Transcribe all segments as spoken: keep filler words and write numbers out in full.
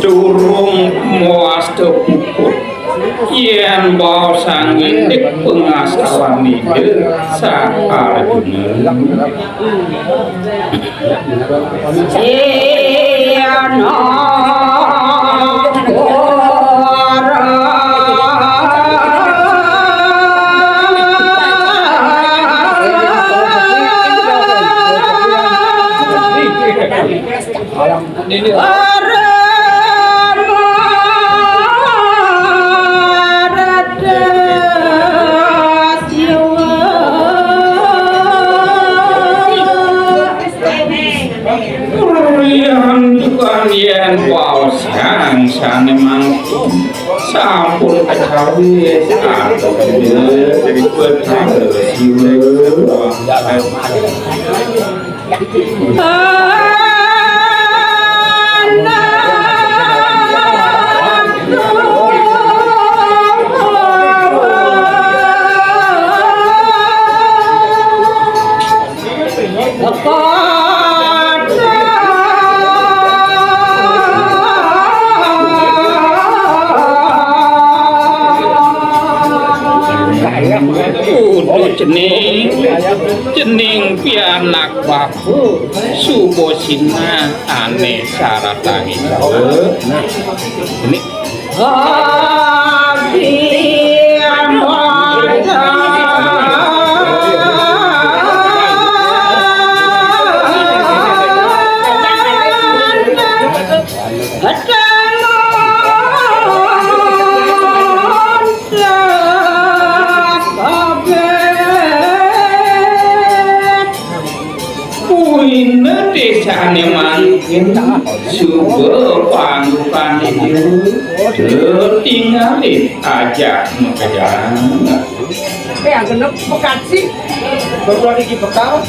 Durung mawasta puput, yén baosang indik pangastawané Ida Sang Arjuna. Riantukan yén baosang sané mangkin sampun kacawis, atur Betara Siwa. Uduh cening, cening pianak bapa, suba sinah ané saratang Ida. Nah, ini. Kuwi désané mangkin suba pangrupané Déwa, tingalin ajak makejang. Eh, yang genep pekat sih. Baru lagi bekal.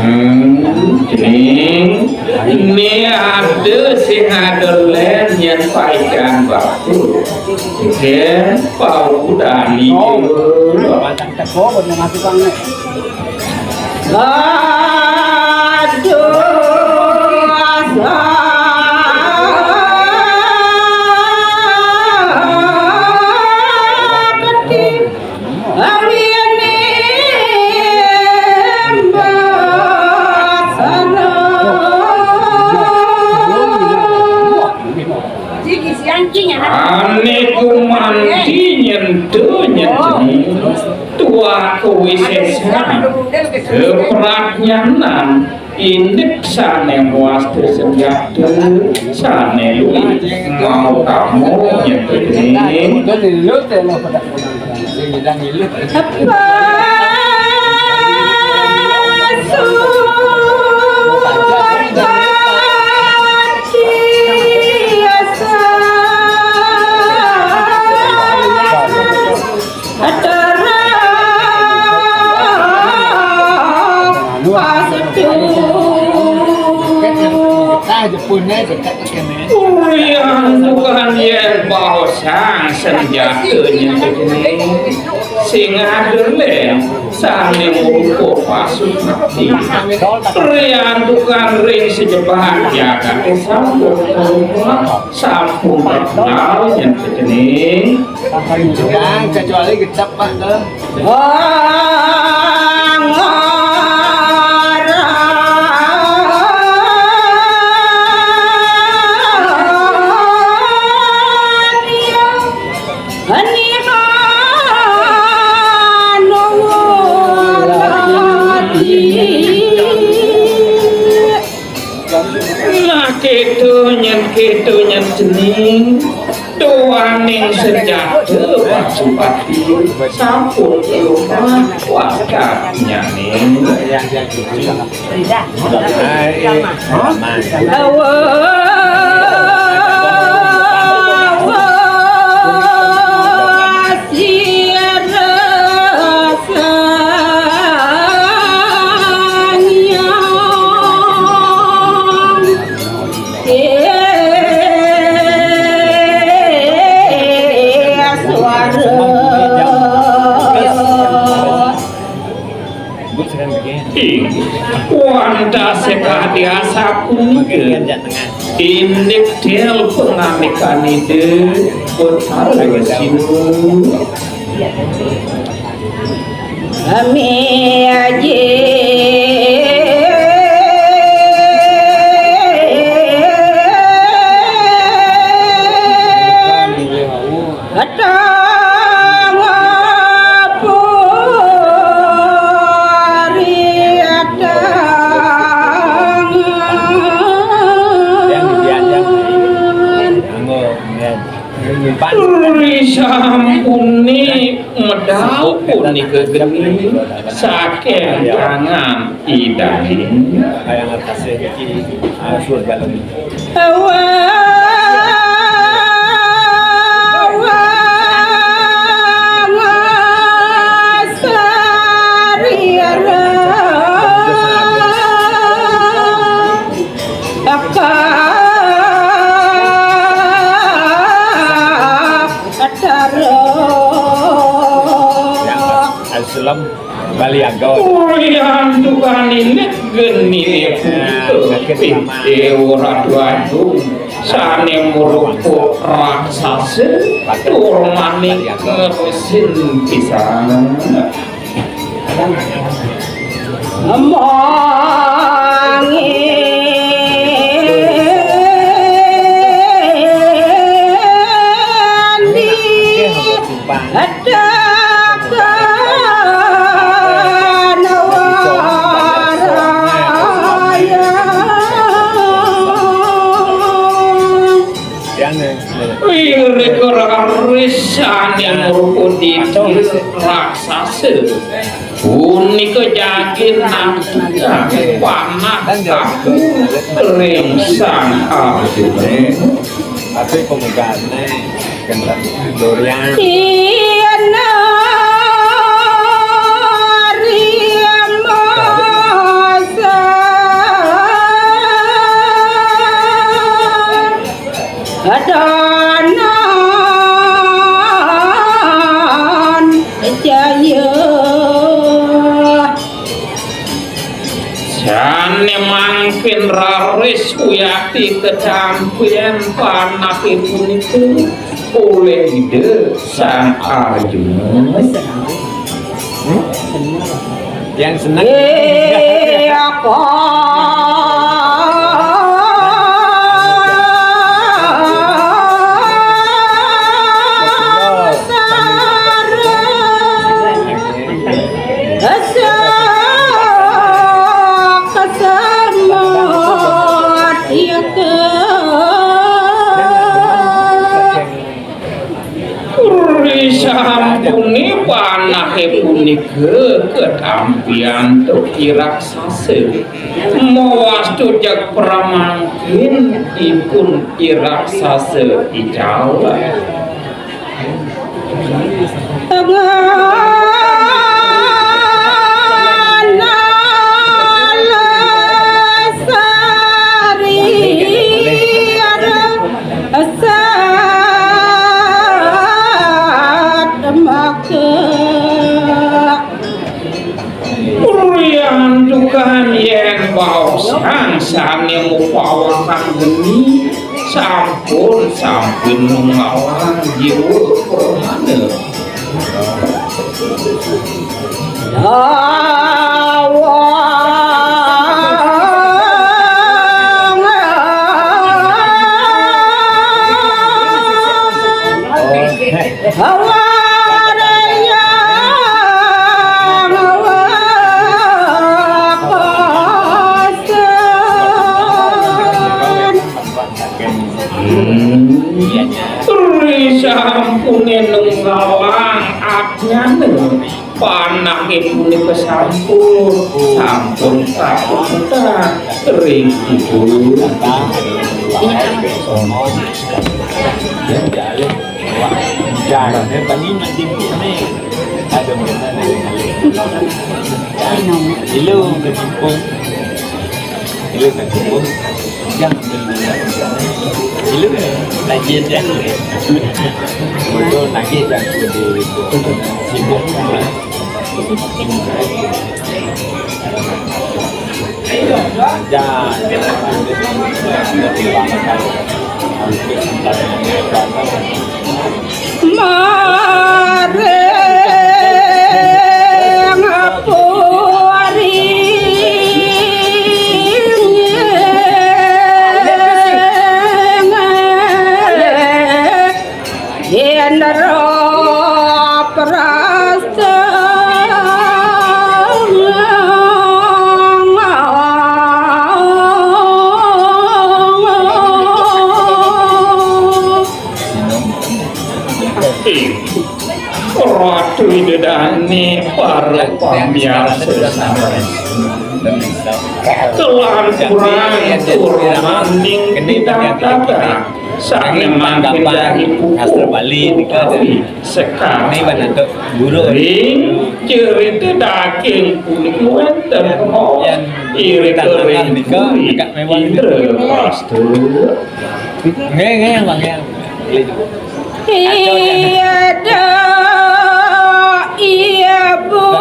Hmm, cening, né ada sing ada lén yén paican batu. Kén paudani. Aduh, asa. Ané gumanti nyenta nyenteni tuah kawisésan kapradnyanan. Indik sané mawasta senjata, sané luih mautama nyentene. Aterang pasetu. Riantukan yén baosang senjata nyentene, sing ada lén sané marupa pasupati. Riantukan ring sajebag jagaté sampun terungkap, sampun terkenal nyentene. Kecuali gecap, Pak, tuh. Nah, kéto nyén, kéto nyén cening, duaning senjata Pasupati sampun lumah wastanyané. Ih, wantah sekadi asapunika. Indik tel pangandikan Ida Betara Sinu. Ami aji. Atang puri atang. Yang diajak. Anggo, ya. Nyimpan. Risampune medal punika geni saking tangan Ida Hyang. Kayang atas iki, ah, surga lagi. Wah, wah, wah, sariara. Aka Atara. Aslam Bali Agot. Ulian tukang ninik geni. Nah, putu. Pite ora duadung. Sane murupa raksasa. Turmaning ngerusin pisan. Wirid raris sane mrupa didi raksasa. Punika jagi nangtukan panah kaku ring Sang Arjuna. Tapi pemegane kenten durian. Yen ari masa Adanan jaya. Jane mangkin raris uyati ketampian panake punika oleh Ida Sang Arjuna. Yang senang. Eh, apa? Sareng. Asa kesemet ya ke. Risampune panahe punika ketampian Toki raksasa. Mawastu jeg pramangkin ipun i raksasa ical. Tangan alasari ara asat maka. Riantukan yen baosang sane mupawakan geni, sampun, sampun ngalang jiwa pramana. Awang. Hawaraya ngawakosan. Risampune nunggalang ajnane, panake punika sampun, sampun kaputan ring ibu. Jangan, eh, paling nanti ini. Ada mana? Hello, ketimpung. Ilu nak kumpul. Jangan beli. Ilu nak jin jangan. Bodoh nak jin jangan beli. Sibuk. Jangan. Maring puri Indra Prasta. Ratu Ida Dané, para pamiarsa sareng. Kelanturang tur maning pidartatan sané mangkin jagi puput utawi sekar. Ring cerita daging puniki wénten paos irika ring puri Indraprasta. Nggih, nggih, Bang, nggih. Iya, da, iya, Bu.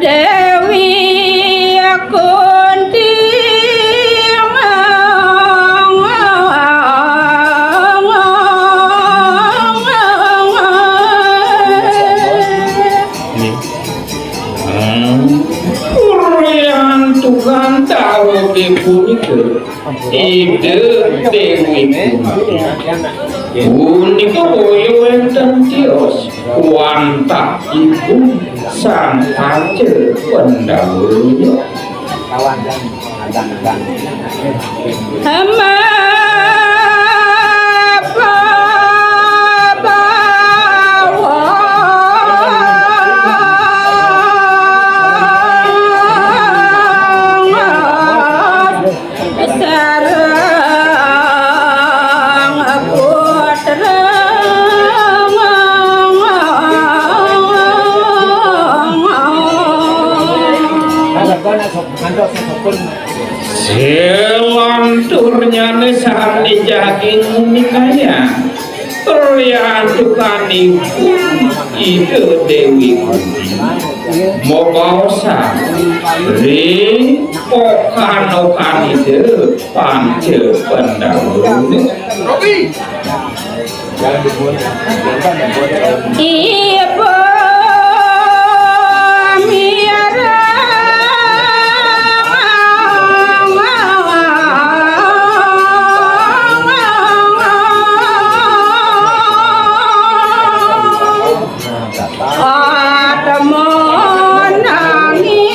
Déwi Kunti. Ini. Hmm. Purian tukang tahu di punika. Ida Déwi Kunti. Punika boya wénten tios wantah ibu sang Panca Pandawa. Ama bawa sareng putra. Selanturnyane sane jaging munikaya. Riantukanipun Ida Dewi Kunti mabaosan ring okan-okan Ida Panca Pandawa. Ibu Mira. Atma nanging.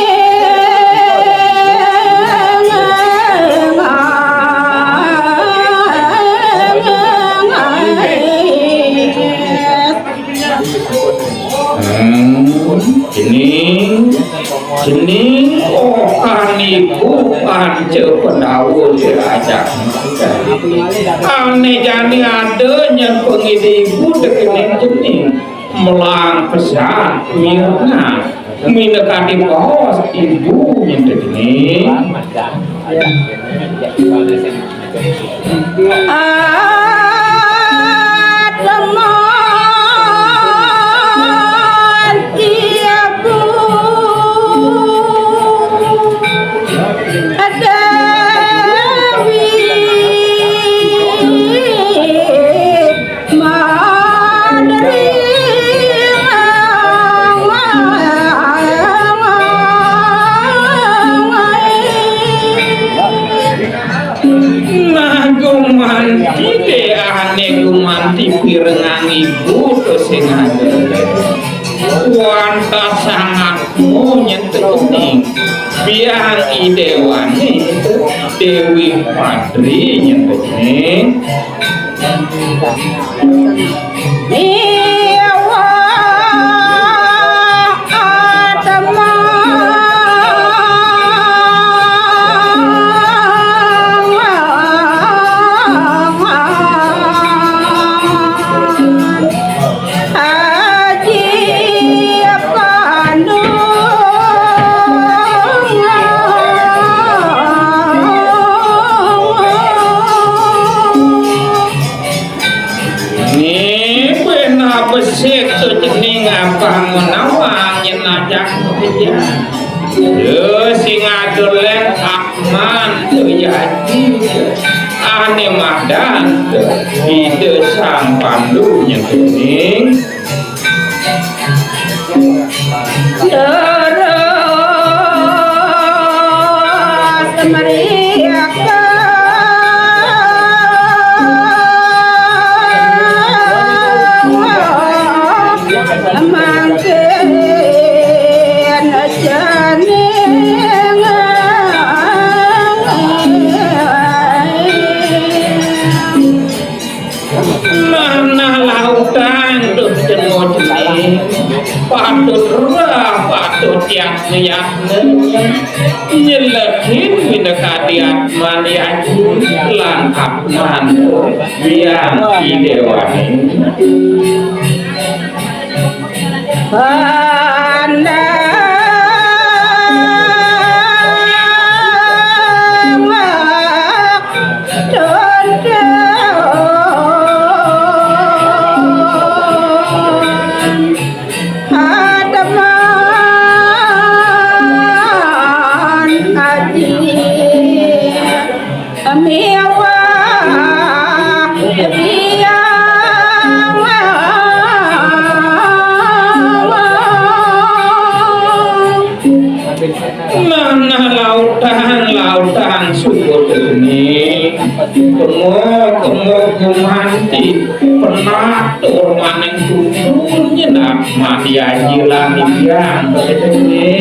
Hmm, ini, ini okan ibu Panca Pandawa diajak. Ane jani ada nyepeng ide ibu dekening jening. Melang pesan mirna minakadi baos ibu nyendekne. Ateman ibu Dewi. Nah, gumanti deh, ane gumanti pirengang ibu to sing ada. Wantah sangat nyentening biang idewane Dewi Padri nyentening. Iya, wah, teman. Lho, sing ngatur lén Atman, lho, ya, ané madan, Ida Sang Pandu nyetuning. Terus meriak mangkin cening. Manah lautang duh jengojene, patut rah, patut yatne-yatne, nyelekin winakadi Atman Yayu lan Atman Hyang Idewane. Manah lautang, lautang sukutune. Kemo, kemo gumanti penatur maning tutur nyenak mati aji lan Hyang Bretene.